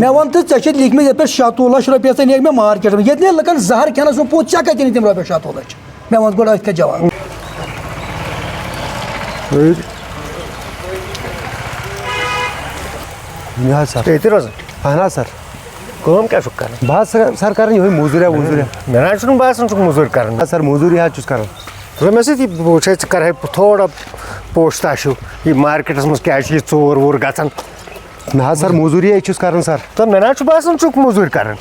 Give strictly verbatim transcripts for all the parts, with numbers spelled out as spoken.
مےٚ وَن تہٕ، ژےٚ چھِ لیٖکھمٕتۍ یَتھ پٮ۪ٹھ شَتوُہ لَچھ رۄپیہِ ژےٚ نِیَکھ مےٚ مارکیٹَس منٛز، ییٚتہِ نہٕ لُکَن زَہر کھٮ۪نَس منٛز پوٚت، ژےٚ کَتہِ أنِتھ تِم رۄپیَس شَتوُہ لَچھ؟ مےٚ وَن گۄڈٕ أتھۍ کَتھ جواب۔ یہِ حظ سَر۔ ییٚتہِ روزان؟ اَہَن حظ سَر۔ کٲم کیٛاہ چھُکھ کَران؟ بہٕ حظ سَر، سَر کَران یِہوٚے موٚزوٗریا ووٚزوٗریا۔ مےٚ نہ حظ چھُنہٕ باسان ژٕ چھُکھ موٚزوٗرۍ کَران۔ نہ سَر، موٚزوٗرۍ حظ چھُس کَران۔ دوٚپمَے ژےٚ، یہِ وٕچھے ژٕ کَرٕہَے تھوڑا پوچھ تاش ہیوٗ، یہِ مارکیٹَس منٛز کیٛازِ چھِ یہِ ژوٗر ووٗر گژھان؟ نہ حظ سَر، موٚزوٗریا چھُس کَران سَر۔ تہٕ مےٚ نہ حظ چھُ باسان ژٕ چھُکھ موٚزوٗرۍ کَران۔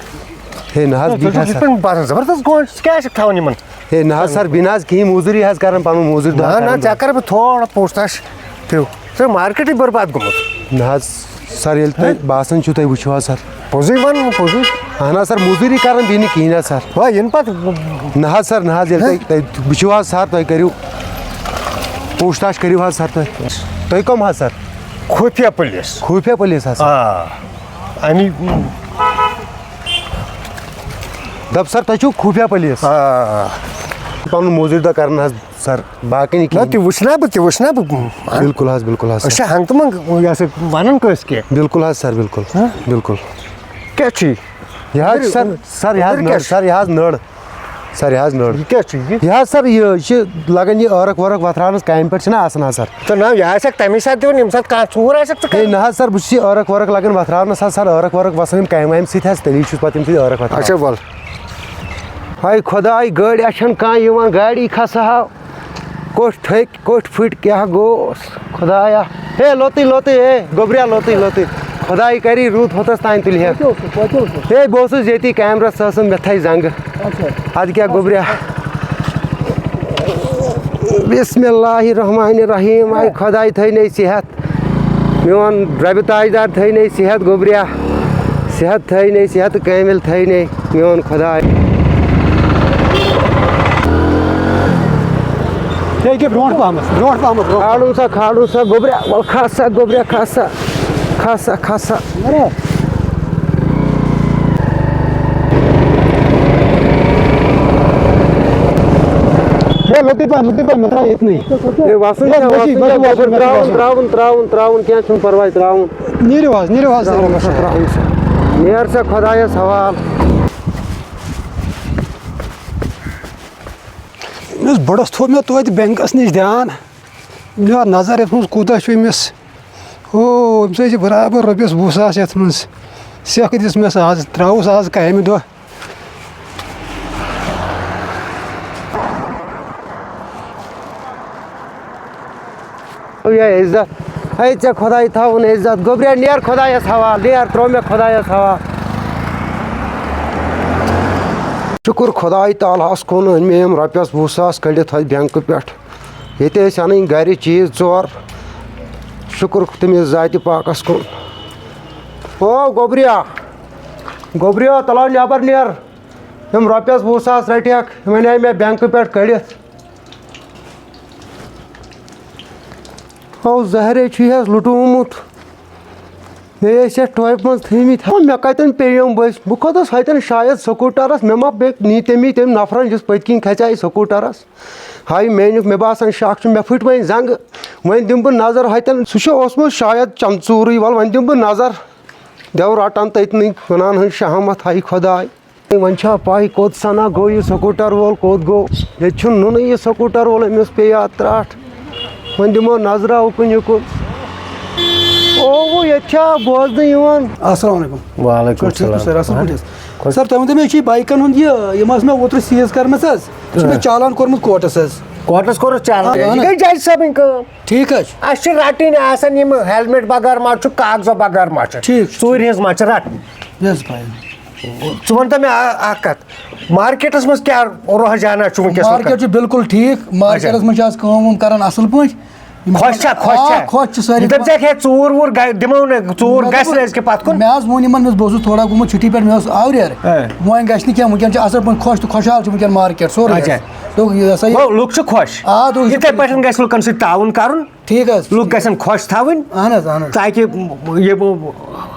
ہے نہ حظ، نہ، بی ژٕ چھُکھ حظ یِتھ سَر۔ پٲٹھۍ باسان زبردست گوٚو، ژٕ کیٛازِ چھُکھ تھاوان یِمَن؟ ہے نہ حظ سَر، بہٕ نہ حظ کِہیٖنۍ، موٚزوٗرۍ حظ کَران، پَنُن موٚزوٗرۍ دۄہ نہ، نہ، کَران بہٕ۔ ژےٚ کَرٕ بہٕ تھوڑا پوچھ تاش۔ پیوٚو۔ ژےٚ مارکیٹٕے برباد گوٚمُت۔ نہ حظ سَر، ییٚلہِ تۄہہِ ہہ؟ باسان چھُو، تُہۍ وٕچھِو حظ سَر۔ پوٚزُے وَن، پوٚزُے۔ اَہَن حظ سَر، موٚزوٗرۍ کَران بیٚیہِ نہٕ کِہیٖنۍ حظ سَر۔ وۄنۍ یِنہٕ پَتہٕ۔ نہ حظ سَر، نہ حظ، ییٚلہِ ہہ؟ تۄہہِ، تۄہہِ وٕچھِو حظ سَر، تُہۍ کٔرِو پوچھ تاش کٔرِو حظ سَر تُہۍ۔ تُہۍ کَم حظ سَر؟ خُفیہ پُلیٖس۔ خُفیہ پُلیٖس حظ سَر۔ آ، اَمی۔ دَپ سَر، تۄہہِ چھُو خُفیہ پُلیٖس۔ آ۔ پَنُن موٚزوٗرۍ دۄہ کَران حظ سَر، باقٕے نہٕ نہ، کِہیٖنۍ۔ تہِ وٕچھ نا بہٕ، تہِ وٕچھ نا بہٕ۔ بِلکُل حظ، بِلکُل حظ أسۍ سَر۔ چھِ ہنٛگتہٕ منٛگ، یہِ ہسا وَنان کٲنٛسہِ کینٛہہ۔ بِلکُل حظ سَر، بِلکُل۔ ہہ؟ بِلکُل۔ کیٛاہ چھُ یہِ؟ یہِ حظ چھُ سَر، سَر، یہِ حظ أدٕر نٔر، کیٛاہ چھُ؟ سَر، یہِ حظ نٔر۔ سَر، یہِ حظ نٔر۔ یہِ کیٛاہ چھُ یہِ؟ یہِ حظ سَر، یہِ چھِ لَگان یہِ ٲرَکھ وٲرَکھ وۄتھراونَس کامہِ پٮ۪ٹھ چھِنہ آسان حظ سَر۔ تہٕ نہ، یہِ آسٮ۪کھ تَمے ساتہٕ دِوان، ییٚمہِ ساتہٕ کانٛہہ ژوٗر آسٮ۪کھ ژٕ ہے کَران۔ نہ حظ سَر، بہٕ چھُس یہِ ٲرَکھ وٲرَکھ لَگان وۄتھراونَس حظ سَر، ٲرَکھ وٲرَکھ وَسان یِم کامہِ وامہِ سۭتۍ حظ، تیٚلی چھُس پَتہٕ یِم سۭتۍ ٲرَکھ وۄتھراوان۔ اچھا، وَل۔ ہاے خۄداے، گٲڑۍ اَسہِ چھَنہٕ کانٛہہ یِوان، گاڑی کھسہٕ ہاو۔ کوٚٹھ تھٔکۍ، کوٚٹھ پھٕٹۍ، کیٛاہ گوٚوس؟ خۄدایا۔ ہے، لوٚتٕے، لوٚتٕے، ہے، گوٚبریا، لوٚتٕے، لوٚتٕے۔ خۄداے کَری رُت ہوٚتَس تام تُلہِ ہے۔ کَتہِ اوسُکھ، کَتہِ اوسُکھ؟ ہے، بہٕ اوسُس ییٚتی کیمرَس، سۄ ٲسٕم مےٚ تھَے زنٛگہٕ۔ اچھا۔ اَدٕ کیٛاہ گوٚبریا؟ بسم اللہ الرحمن الرحیم۔ آے خۄداے تھٲینَے صحت۔ میون رۄبہِ تاجدار تھٲینَے صحت گوٚبریا، صحت تھٲینَے، صحت کٲمِل تھٲینَے میون خۄداے۔ یہِ کیٛاہ برونٛٹھ پہمَتھ، برونٛٹھ پہمَتھ، برونٛٹھ۔ کھالُن سا، کھالُن سا گوٚبریا، وَلہٕ کھس سا گوٚبریا، کھس سا، کھس سا، کھس سا۔ ہے، لۄکٹٕے پہن، لۄکٹٕے پہن، مےٚ ترٛاو ییٚتنٕے۔ ہے، وَسُن ہے، چھا، وَسُن چھا، وَسُن، وَسُن، ترٛاوُن، وَسُن۔ ترٛاوُن، ترٛاوُن، ترٛاوُن، کینٛہہ چھُنہٕ پَرواے، ترٛاوُن۔ نیٖرِو حظ، نیٖرِو حظ، ترٛاوُن نیٖرِو سا، حظ۔ ترٛاوُن سا۔ نیر سا خۄدایَس حوال۔ أمِس بٕڈَس تھوٚو مےٚ توتہِ بینکَس نِش دیان۔ مےٚ ٲس نظر یَتھ منٛز کوٗتاہ چھُ أمِس۔ او، أمِس ٲسۍ برابر رۄپیَس وُہ ساس یَتھ منٛز۔ سٮ۪کھ دِژ مےٚ سُہ آز، ترٛاوُس آز کامہِ دۄہ۔ ہے عزت، ہے ژےٚ خۄداے تھاوُن عزت، گوٚبریا نیر خۄدایَس حوال، نیر ترٛوو مےٚ خۄدایَس حوال۔ شُکُر خۄداے تعالیٰ ہَس کُن، أنۍ مےٚ یِم رۄپیَس وُہ ساس کٔڑِتھ حظ بینکہٕ پٮ۪ٹھ۔ ییٚتہِ ٲسۍ اَنٕنۍ گَرِ چیٖز ژور، شُکُر تٔمِس ذاتِ پاکَس کُن۔ او گوٚبریا، گوٚبریا، تَلہٕ نٮ۪بَر نیر، یِم رۄپیَس وُہ ساس رَٹہِ ہَکھ، یِم اَنے مےٚ بینکہٕ پٮ۪ٹھ کٔڑِتھ۔ ہو، زہرے چھُے حظ لُٹومُت۔ مےٚ ٲسۍ یَتھ ٹوپہِ منٛز تھٲیمٕتۍ۔ ہو، مےٚ کَتٮ۪ن پیٚیَم بٔسۍ؟ بہٕ کھوٚتُس ہَتٮ۪ن شاید سکوٗٹرَس۔ مےٚ ما بیٚیہِ نی تٔمی تٔمۍ نفرَن، یُس پٔتۍ کِنۍ کھژیٛاے سکوٗٹرَس۔ ہاے میٛانیُک، مےٚ باسان شَکھ چھُ، مےٚ پھٕٹۍ وۄنۍ زنٛگہٕ۔ وۄنۍ دِمہٕ بہٕ نظر ہَتٮ۪ن۔ سُہ چھُ اوسمُت شاید چمژوٗرٕے۔ وَلہٕ وۄنۍ دِمہٕ بہٕ نظر۔ دٮ۪و رَٹَن تٔتنٕے، کٕنان ہٕنٛز شہامَتھ۔ ہاے خۄداے۔ وۄنۍ چھا پَے کوٚت سَنا گوٚو یہِ سکوٗٹر وول، کوٚت گوٚو؟ ییٚتہِ چھُنہٕ نُنٕے یہِ سکوٗٹر وول، أمِس پیٚیہِ اَتھ ترٛٹھ۔ وۄنۍ دِمو نظرا اُکُن یُکُن۔ اوو، ییٚتہِ چھا بوزنہٕ یِوان؟ السلام علیکم۔ وعلیکم ٹھیٖک چھُ السلام۔ سر، اصٕل پٲٹھۍ حظ۔ خۄش۔ سر، تُہۍ ؤنۍ تو مےٚ، یہِ چھِ یہِ بایِک ہُنٛد یہِ، یِم ٲسۍ مےٚ اوترٕ سیٖز کٔرمٕژ حظ، یہِ چھُ مےٚ آ۔ چالان کوٚرمُت کورٹس حظ۔ کورٹس کوٚرُس چالان۔ آ، اہن یہِ حظ۔ گٔے جج صٲبٕنۍ کٲم۔ ٹھیٖک حظ چھُ۔ اَسہِ چھِ رَٹٕنۍ آسان یِم ہیلمٹ بغٲر ما چھُ، کاغذو بغٲر ما چھُ۔ ٹھیٖک چھُ۔ ژوٗرِ ہٕنٛز ما چھِ رَٹٕنۍ۔ یہِ حظ پَے۔ ژٕ وَن تہٕ مےٚ اَ-، اَکھ کَتھ، مارکیٹَس منٛز کیٛاہ رُحجانہ چھُ وٕنکیٚس لُکَن؟ مارکیٹ چھُ بِلکُل ٹھیٖک، مارکیٹَس اچھا۔ منٛز چھِ آز کٲم وٲم کَران اَصٕل پٲٹھۍ۔ یِم خۄش چھا، خۄش آ، چھا؟ خۄش چھِ سٲری یہِ دَپہِ دَپان۔ ژےٚ کیٛاہ ژوٗر ووٗر گَ-، دِمو نہٕ، ژوٗر مےٚ گژھِ دوٚپ، نہٕ أزکہِ پَتہٕ کُن؟ مےٚ حظ ووٚن یِمَن، مےٚ اوس، بہٕ اوسُس تھوڑا گوٚمُت چھُٹی پٮ۪ٹھ، مےٚ اوس آوریر۔ اے۔ وۄنۍ گژھِ نہٕ کینٛہہ، وٕنکیٚن چھِ اَصٕل پٲٹھۍ خۄش تہٕ خۄشحال چھِ وٕنکیٚن مارکیٹ سورُے اچھا۔ حظ۔ دوٚپُکھ، یہِ ہسا یہِ گوٚو، لُکھ چھِ خۄش۔ آ، دوٚپُکھ، یہِ یِتھَے پٲٹھۍ گژھِ لُکَن سۭتۍ تعاوُن کَرُن۔ ٹھیٖک حظ، لُکھ ٹھیٖک۔ گژھن خۄش تھاوٕنۍ۔ اہن حظ، اہن حظ۔ تاکہِ یہِ بہٕ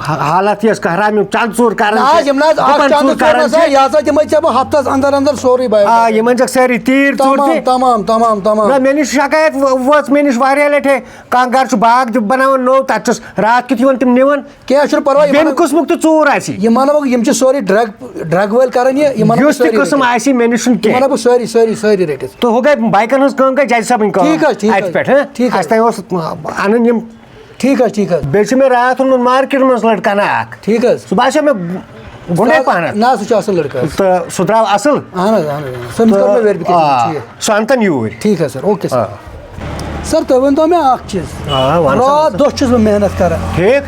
حالات یۄس قہرام یِم چند ژوٗر کران نہ چھِ، حظ، یِم نہ حظ، اَکھ گُپن چندٕ ژوٗر ژوٗر کران نہ سا، چھِ۔ یہِ ہسا دِمے ژےٚ بہٕ ہفتس اندر اندر سورُے آ، بایوڈاٹا۔ یِمن چھکھ سٲری تیٖر ژوٗر تمام، تہِ۔ تمام، تمام، تمام۔ نہ، مےٚ نِش شکایت وٲ-، وٲژ مےٚ نِش واریاہ لٹہِ۔ کانٛہہ گرٕ چھُ باغ تہِ بناوان نوٚو، تتہِ چھُس راتھ کیُتھ یِوان تِم نِوان۔ کینٛہہ چھُنہٕ پرواے، یِمن، بیٚمہِ قٕسمُک تہِ ژوٗر آسہِ۔ یِمن وۄنۍ، یِم چھِ سورُے ڈرگ، ڈرگ وٲلۍ کران یہِ، یِمن ہُہ یُس تہِ سٲری قٕسم رٔٹِتھ۔ آسہِ، مےٚ نِش چھُنہٕ یِمن کینٛہہ۔ ہُہ سٲری، سٲری، سٲری رٔٹِتھ۔ تہٕ ہُہ گٔے بایکن ہٕنٛز کٲم، گٔے ججہِ صٲبٕنۍ کٲم۔ ٹھیٖک حظ، ٹھیٖک اَتہِ حظ۔ پٮ۪ٹھ، ہہ؟ ٹھیٖک حظ۔ اَسہِ تام اوس اَنُن یِم۔ ٹھیٖک حظ، ٹھیٖک حظ۔ بیٚیہِ چھُ مےٚ راتھ اوٚنمُت مارکیٹ منٛز لٔڑکہٕ اکھ۔ ٹھیٖک حظ۔ سُہ باسیو مےٚ گُنڈے پہنتھ۔ نہ، سُہ چھُ اَصٕل لٔڑکہٕ حظ۔ تہٕ سُہ درٛاو اَصٕل۔ اہن حظ، اہن حظ، اہن حظ۔ سُہ أمِس کوٚر مےٚ تہٕ، verification، آ، ٹھیٖک۔ سُہ اَنتن یوٗرۍ۔ ٹھیٖک حظ سر، اوکے سر۔ آ۔ سر، تُہۍ ؤنۍ تو مےٚ اکھ چیٖز۔ آ، وَن سا۔ راتھ دۄہ چھُس بہٕ محنت کران۔ ٹھیٖک۔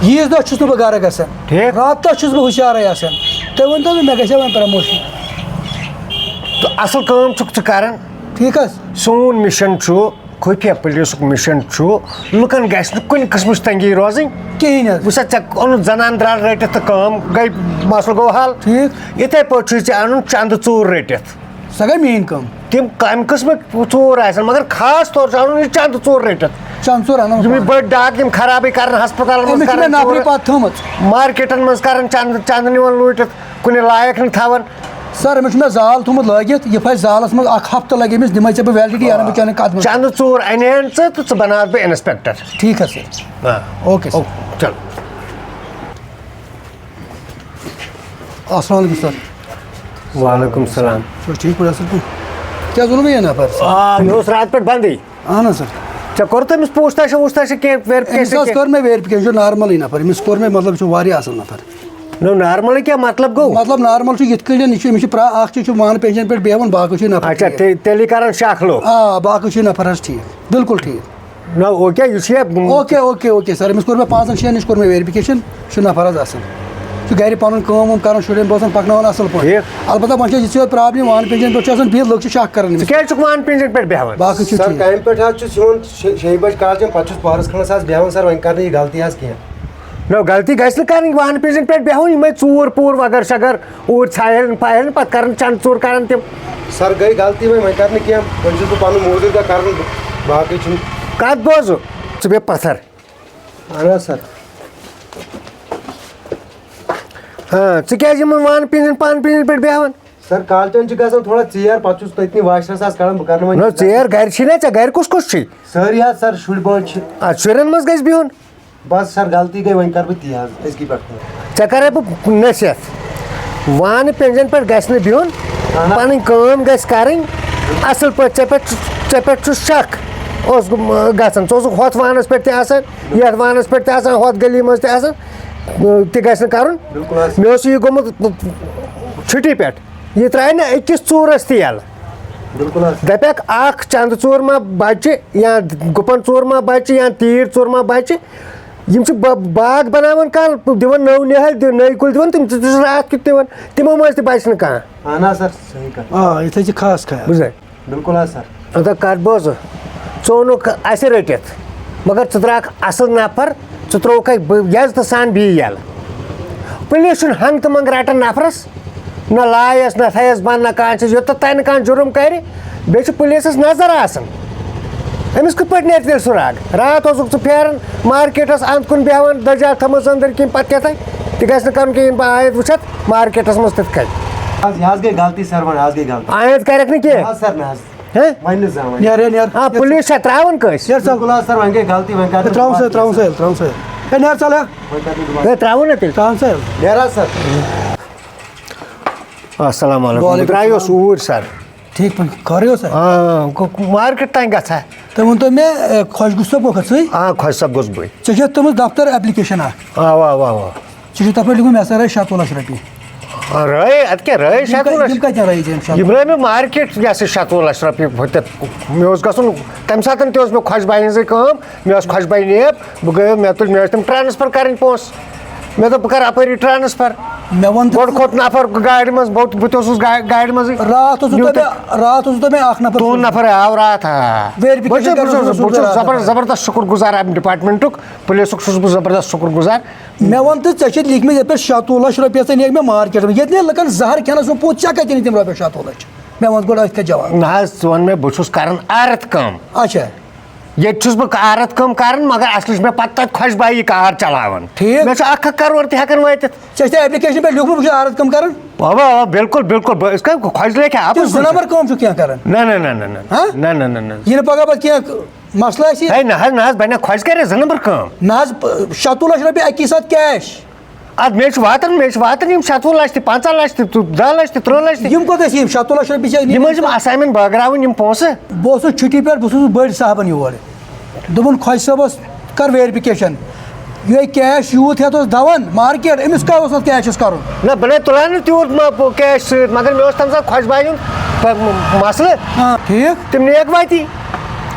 عیٖذ دۄہ چھُس نہٕ بہٕ گرٕ گژھان۔ ٹھیٖک۔ راتہٕ دۄہ چھُس بہٕ ہُشارے آسان۔ تُہۍ ؤنۍ تو مےٚ، مےٚ گژھِ وۄنۍ promotion۔ تہٕ اَصٕل کٲم چھُکھ ژٕ کران۔ ٹھیٖک حظ۔ سون مِشن چھُ، خُفیہ پُلیٖسُک مِشن چھُ، لُکن گژھِ نہٕ کُنہِ قٕسمٕچ تنگی روزٕنۍ۔ کِہیٖنۍ حظ۔ وٕچھ سا، ژےٚ اوٚنُتھ زنان درٛاٹ رٔٹِتھ تہٕ کٲم گٔے، مسلہٕ گوٚو حل۔ ٹھیٖک۔ یِتھے پٲٹھۍ چھُے ژےٚ اَنُن چندٕ ژوٗر رٔٹِتھ۔ سۄ گٔے میٛٲنۍ کٲم۔ تِم کَمہِ قٕسمٕکۍ ژوٗر آسن، مگر خاص طور چھُ اَنُن یہِ چندٕ ژوٗر رٔٹِتھ۔ چندٕ ژوٗر اَنُن یِم یہِ پانہٕ۔ بٔڑۍ ڈاک، یِم خرابٕے کرن ہسپتالن منٛز أمِس چھِ مےٚ کرن نفری ژوٗر۔ پتہٕ تھٲومٕژ۔ مارکیٹن منٛز کرن چندٕ، چندٕ نِوان لوٗٹِتھ، کُنہِ لایق نہٕ تھاوان۔ سر، أمِس چھُ مےٚ زال تھوٚومُت لٲگِتھ، یہِ پھسہِ زالس منٛز، اکھ ہفتہٕ لگہِ أمِس، دِمے ژےٚ بہٕ validity، انہٕ بہٕ چانہِ قدمہٕ۔ چندٕ ژوٗر اَنہِ ہن ژٕ تہٕ ژٕ بناوکھ بہٕ انسپیکٹر۔ ٹھیٖک حظ سر۔ آ۔ Okay sir. او، چلو۔ السلام علیکم سر۔ وعلیکم السلام۔ تُہۍ چھِو ٹھیٖک پٲٹھۍ اصٕل پٲٹھۍ؟ کیٛاہ حظ ووٚنوٕ مےٚ یہِ نفر؟ آ، یہِ اوس راتہٕ پٮ۪ٹھ بندٕے۔ اہن حظ سر۔ ژےٚ کوٚر تٔمِس پوٗچھ تاچھا ووٗچھ تاچھا کینٛہہ أمِس verification حظ کینٛہہ؟ کٔر مےٚ verification، یہِ چھُ نارملٕے نفر، أمِس کوٚر مےٚ، مطلب، یہِ چھُ واریاہ اصٕل نفر۔ نو، نارملٕے کیٛاہ مطلب گوٚو؟ مطلب، نارمل چھُ یِتھ کٔنۍ، یہِ چھُ، أمِس چھُ پرٛا-، اکھ چیٖز چھُ وان پینشن پٮ۪ٹھ بیٚہوان، باقٕے چھُ یہِ نفر اچھا، ٹھیٖک۔ تیٚلہِ، تیٚلہِ کران شک لوٗکھ۔ آ، باقٕے چھُ یہِ نفر حظ ٹھیٖک، بالکل ٹھیٖک۔ نہ، او کیٛاہ، یہِ چھُ یا اوکے، اوکے، اوکے سر، أمِس کوٚر مےٚ پانٛژن شیٚن نِش کوٚر مےٚ verification، یہِ چھُ نفر حظ اصٕل۔ یہِ چھُ گرِ پنُن کٲم وٲم کران، شُرٮ۪ن بوزان، پکناوان اصٕل پٲٹھۍ۔ ٹھیٖک۔ البتہ وۄنۍ چھِ یِژھٕے یوت problem، وان پینشن پٮ۪ٹھ چھُ آسان بِہِتھ، لُکھ چھِ شک کران أمِس۔ ژٕ کیٛازِ چھُکھ وان پینشن پٮ۪ٹھ بیٚہوان؟ باقٕے چھُ سر، ٹھیٖک۔ کامہِ پٮ۪ٹھ حظ چھُس یِوان شے-، شیٚیہِ بجہِ کالچن، پتہٕ چھُس پہرس کھنڈس حظ بیٚہوان سر، وۄنۍ کرنہٕ یہِ غلطی حظ کینٛہہ۔ نو، غلطی گژھِ نہٕ کرٕنۍ، وان پینشن پٮ۪ٹھ بیٚہوان، یِمے ژوٗر پوٗر وغٲر شغٲر اوٗرۍ ژھایَن پایَن، پتہٕ کران چند ژوٗر کران تِم۔ سر، گٔے غلطی وۄنۍ، وۄنۍ کرٕ نہٕ کینٛہہ، وۄنۍ چھُس بہٕ پنُن موزوٗرۍ دۄہ کران، باقٕے چھُنہٕ۔ کتھ بوزُکھ ژٕ بیٚہہ پتھر۔ اہن حظ سر۔ ہاں، ژٕ کیٛازِ یِمن وان پینشن، پان پینشن پٮ۪ٹھ بیٚہوان؟ سر، کالچن چھِ گژھان تھوڑا ژیر، پتہٕ چھُس تٔتنٕے واشرس حظ کڑان، بہٕ کرٕ نہٕ وۄنۍ نہ، کینٛہہ۔ ژیر گرِ چھی نا ژےٚ، گرِ کُس کُس چھُے؟ سٲری حظ سر، شُرۍ بٲژ چھِ۔ آ، شُرٮ۪ن منٛز گژھِ بِہُن۔ بس سر، غلطی گٔے، وۄنۍ کرٕ بہٕ تی حظ، أزکی پٮ۪ٹھ۔ ژےٚ کرے بہٕ نصیحت، وانہٕ پینجن پٮ۪ٹھ گژھِ نہٕ بِہُن، اہن۔ پنٕنۍ کٲم گژھِ کرٕنۍ اصل پٲٹھۍ۔ ژےٚ پٮ۪ٹھ چھُ، ژےٚ پٮ۪ٹھ چھُ شک اوس گژھان، ژٕ اوسُکھ ہۄتھ وانس پٮ۪ٹھ تہِ آسان، یتھ وانس پٮ۪ٹھ تہِ آسان، ہۄتھ گلی منٛز تہِ آسان، تہِ گژھِ نہٕ کرُن۔ بِلکُل حظ۔ مےٚ اوس یہِ گوٚمُت چھُٹی پٮ۪ٹھ، یہِ ترٛایہِ نہٕ أکِس ژوٗرس تہِ یلہٕ۔ بِلکُل حظ۔ دپکھ اکھ چندٕ ژوٗر ما بچہِ یا گُپن ژوٗر ما بچہِ یا تیٖر ژوٗر ما بچہِ، یِم چھِ با-، باغ بناوان کانٛہہ، دِوان نٔو نِہٲلۍ، دِ-، نٔوۍ کُلۍ دِوان، تِم تہِ چھِ راتھ کیُتھ دِوان، تِمو منٛز تہِ بچہِ نہٕ کانٛہہ۔ اہن حظ سر، صحیح کتھ۔ آ، یہِ تھٲیزِ خاص خیال۔ بوٗزتھا؟ بِلکُل حظ سر۔ اَدٕ کَتھ بوزُن، ژٕ اوٚنُکھ اَسہِ رٔٹِتھ، مگر ژٕ درٛاکھ اَصٕل نفر، ژٕ ترٛووُکھ اَسہِ بہٕ عزتہٕ سان بیٚیہِ یَلہٕ۔ پُلیٖس چھُنہٕ ہنٛگتہٕ منٛگہٕ رَٹان نفرَس، نہ لایَس، نہ تھَیَس بنٛد، نہ کانٛہہ چیٖز، یوٚتَتھ تام نہٕ کانٛہہ جُرُم کَرِ، بیٚیہِ چھِ پُلیٖسَس نظر آسان۔ أمِس کِتھ پٲٹھۍ نیرِ تیٚلہِ سُہ راگ؟ راتھ اوسُکھ ژٕ پھیران مارکیٹَس اَنٛد کُن بیٚہوان، دٔجال تھٲومٕژ أنٛدٕرۍ کِنۍ، پَتہٕ کیٛاہ تام تہِ گژھِ نہٕ کَرُن کِہیٖنۍ۔ بہٕ آیَتھ وٕچھَتھ مارکیٹَس منٛز تِتھ کَنۍ۔ آز، یہِ حظ گٔے غلطی سر، وۄنۍ حظ گٔے غلطی۔ آیَتھ کَرٮ۪کھ نہٕ کینٛہہ۔ نہ حظ سر، نہ حظ۔ ہہ؟ وۄنۍ نہٕ زانٛہہ وۄنۍ۔ نیر، ہے، نیر۔ آ، پُلیٖس چھا ترٛاوان کٲنٛسہِ؟ نیر، ژَل۔ بِلکُل حظ سر، وۄنۍ گٔے غلطی، وۄنۍ کَر ہے، ترٛاوُن سا، ترٛاوُن سا، ترٛاوُن سا۔ ہے، نیر، ژَل، ہے۔ وۄنۍ کَر نہٕ دُبارٕ۔ ہے، ترٛاوُن نا تیٚلہِ۔ ترٛاوُن سا۔ نیر حظ سر۔ السلام علیکم۔ وعلیکم بہٕ درٛایوس السلام۔ اوٗرۍ سر۔ ٹھیٖک پٲٹھۍ، خٲرٕے اوسا؟ آ، گوٚو مارکیٹ تام گژھا؟ تُہۍ ؤنۍ تو مےٚ، اے، خۄجہِ گوٚژھ صٲب گوٚکھا ژٕے؟ آ، خۄجہِ صٲب گوٚژھ بٕے۔ ژےٚ چھےٚ تھٲومٕژ دفتر application اکھ؟ آ، آ، آ، آ۔ ژےٚ چھُے تَتھ پٮ۪ٹھ لیوٗکھمُت، مےٚ ہسا رٲے شَتوُہ لَچھ رۄپیہِ۔ آ، رٲے؟ اَدٕ کیٛاہ رٲے یِم شَتوُہ کَتہِ، لَچھ؟ یِم کَتہِ رٲے ژےٚ یِم شَتوُہ؟ یِم رٲے مےٚ مارکیٹ، یہِ ہسا شَتوُہ لَچھ رۄپیہِ ہُتٮ۪تھ۔ مےٚ اوس گژھُن، تَمہِ ساتہٕ تہِ اوس مےٚ خۄجہِ بایہِ ہٕنٛزٕے کٲم، مےٚ ٲس خۄجہِ بایہِ نیب، بہٕ گٔیو، مےٚ تُلۍ، مےٚ ٲسۍ تِم transfer کَرٕنۍ پونٛسہٕ۔ مےٚ دوٚپ، بہٕ کَرٕ اَپٲری transfer۔ مےٚ وَن تہٕ گۄڈٕ ژٕ کھوٚت نفر گاڑِ منٛز، بہٕ، بہٕ تہِ اوسُس گا-، گاڑِ منٛزٕے۔ راتھ اوسُس مےٚ تۄہہِ، تہِ راتھ اوسُس تۄہہِ مےٚ اکھ نفر تُہُنٛد سوٗزمُت۔ نفر آو راتھ، آ۔ Verification بہٕ چھُس، بہٕ کرنہٕ چھُس، خٲطرٕ بہٕ چھُس راتھ زبر-، آو۔ زبردست شُکُر گُزار اَمہِ departmentُک، پُلیٖسُک چھُس بہٕ زبردست شُکُر گُزار۔ مےٚ وَن تہٕ، ژےٚ چھِ لیٖکھمٕتۍ یَتھ پٮ۪ٹھ شَتوُہ لَچھ رۄپیہِ ہَسا نِیَکھ مےٚ مارکیٹ منٛز، ییٚتہِ نہٕ لُکَن زَہر کھٮ۪نَس منٛز پوٚت، ژےٚ کَتہِ أنِتھ تِم رۄپیَس شَتوُہ لَچھ؟ مےٚ وَن گۄڈٕ أتھۍ کَتھ جواب۔ نہ حظ، ژٕ وَن مےٚ، بہٕ چھُس کران اَرَتھ کٲم۔ اچھا۔ ییٚتہِ چھُس بہٕ کارت کٲم کران، مگر اصلی چھُ مےٚ پتہ تتہِ خۄش بایی کار چلاوان۔ ٹھیٖک۔ مےٚ چھُ اکھ اکھ کرور تہِ ہٮ۪کان وٲتِتھ۔ ژےٚ چھےٚ application پٮ۪ٹھ لیوٗکھمُت، بہٕ چھُس عارض کٲم کران؟ اَوا، اَوا، بِلکُل، بِلکُل۔ بہٕ، أسۍ کَرو خۄش لیکھِ ہا، تُہۍ اَپُز زٕ کُن نمبر چھُ۔ کٲم چھُو کینٛہہ کران؟ نہ، نہ، نہ، نہ، نہ۔ ہاں؟ نہ، نہ، نہ، نہ، نہ۔ یِنہٕ پگاہ پتہٕ کینٛہہ مسلہٕ آسہِ؟ ہے، نہ حظ، نہ حظ، بنہِ نہ خۄش کرِ زٕ نمبر کٲم۔ نہ حظ، پ-، شَتوُہ لَچھ رۄپیہِ اَکی ساتہٕ cash۔ اَدٕ مےٚ چھُ واتان، مےٚ چھُ واتان یِم شَتوُہ لَچھ تہِ، پنٛژاہ لَچھ تہِ، تہٕ دَہ لَچھ تہِ، تٕرٛہ لَچھ تہِ۔ یِم کوٚت ٲسۍ یِم شَتوُہ لَچھ رۄپیہِ ژےٚ یِم ٲسۍ یِم assignment بٲگراوٕنۍ یِم پونٛسہٕ۔ بہٕ اوسُس چھُٹی پٮ۪ٹھ، بہٕ اوسُس بٔڑۍ صاحبَن یور۔ دوٚپُن، خۄجہِ صٲبَس کر verification۔ یِہوٚے cash یوٗت ہٮ۪تھ اوس دَوان market، أمِس کیٛاہ اوس اَتھ cashَس کَرُن؟ نہ، بہٕ نے تُلان نہٕ تیوٗت ما-، cash سۭتۍ، مگر مےٚ اوس تَمہِ ساتہٕ خۄش بایہِ ہُنٛد پ-، م-، مسلہٕ۔ آ، ٹھیٖک۔ تِم نیک وٲتی۔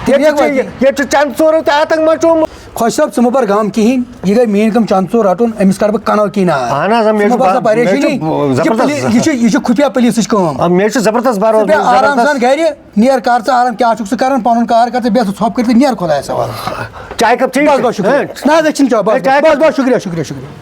تِم ییٚتہِ نیک چھِ، وٲتی۔ ییٚتہِ چھُ چَندٕ ژورو تہِ آتنٛک مچومُت۔ خۄجہِ صٲب، ژٕ مہٕ بَر غم کِہیٖنۍ، یہِ گٔے میٛٲنۍ کٲم، چَندٕ ژور رَٹُن، أمِس کَرٕ بہٕ کَنَو کِنۍ آز۔ اہن حظ، آ، مےٚ ژٕ مہٕ چھُ بَر سا با-، مےٚ چھُ پریشٲنی۔ یہِ چھِ زبردست۔ پُلی-، یہِ چھِ، یہِ چھِ خُفیہ پُلیٖسٕچ کٲم۔ آ، مےٚ چھُ زبردست ژٕ بھروسہٕ، بیٚہہ مےٚ چھُ آرام زبردست۔ سان گَرِ، نیر کر ژٕ آرام، کیٛاہ چھُکھ ژٕ کران، پنُن کار کر ژٕ، بیٚہہ ژٕ ژھۄپہٕ کٔرِتھ نیر خۄدایَس حوالہٕ۔ چاے کپ چیٚیِو بس، تُہۍ؟ بس، شُکریہ۔ ہاں۔ نہ حظ، أسۍ چھِنہٕ چاے، بس، ہے، چاے بس، کپ بس، شُکریہ، شُکریہ، شُکریہ۔